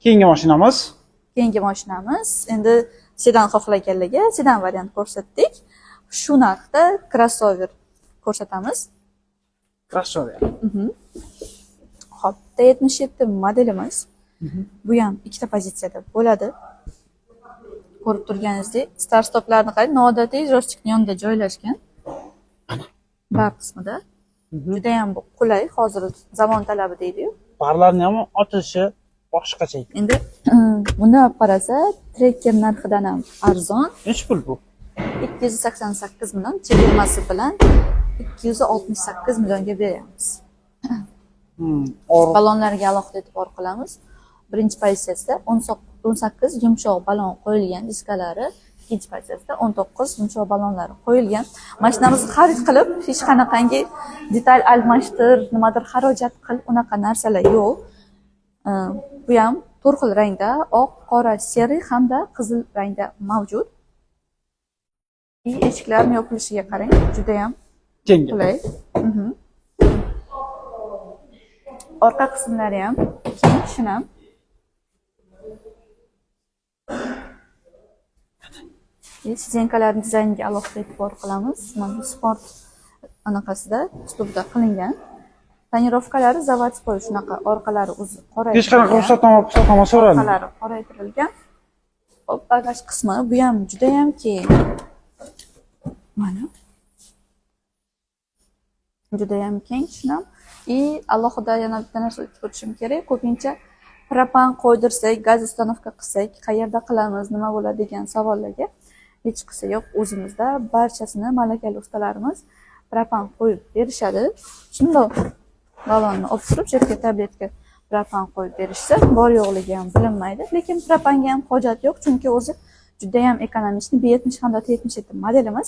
Keyingi mashinamiz. Keyingi mashinamiz endi sedan xohlaganlarga sedan variant ko'rsatdik. Shu narxda crossover ko'rsatamiz. Crossover. Xo'p, T77 modelimiz. Bu ham ikkita pozitsiyada bo'ladi. Ko'rib turganingizdek, start stoplarni qarang, noodatiy joystickning yonida joylashgan. Bar qismida. Juda ham bu qulay, hozir zamon talabi deydi-yu. Barlarni ham ochilishi boshqacha ekan. Endi buni olib qarasa, Tracker narxidan ham arzon. Nechi pul bu? 288 million chegirmasi bilan 268 millionga beryapmiz. Balonlarga alohida e'tibor qilamiz. Birinchi pozitsiyasida 18 yumshoq balon qo'yilgan diskalari, ikkinchi pozitsiyasida 19 yumshoq balonlari qo'yilgan. Mashinamizni xarid qilib, hech qanaqangi detal almashtir, nimadir xarajat qil, unaqa narsalar yo'q. Bu ham to'rt xil rangda, oq, qora, seri hamda qizil rangda mavjud. И eshiklarning yopilishiga qarang, juda ham Keng. qulay. Orqa qismlari ham keng, shinam. Сиденька larning dizayniga alohida e'tibor qilamiz. Mana bu sport anaqasida, uslubda qilingan. Tonirovkalari заводской, shunaqa orqalari o'zi qoraytirilgan. Hech qanaqa ruxsatnoma so'ralmaydi. Orqalari qoraytirilgan. Hop, bagaj qismi bu ham juda ham keng. Mana. Juda ham keng, shinam. И alohida yana bitta narsa aytib o'tishim kerak. Ko'pincha propan qo'ydirsak, gaz установка qilsak, qayerda qilamiz, nima bo'ladi degan savollarga hech qisi yo'q. O'zimizda barchasini malakali ustalarimiz propan qo'yib berishadi. Shundoq balonni olib turib, chetga tabletka propan qo'yib berishsa, bor yo'qligi ham bilinmaydi. Lekin propanga ham hojat yo'q, chunki o'zi juda ham ekonomичный B70 hamda T77 modelimiz.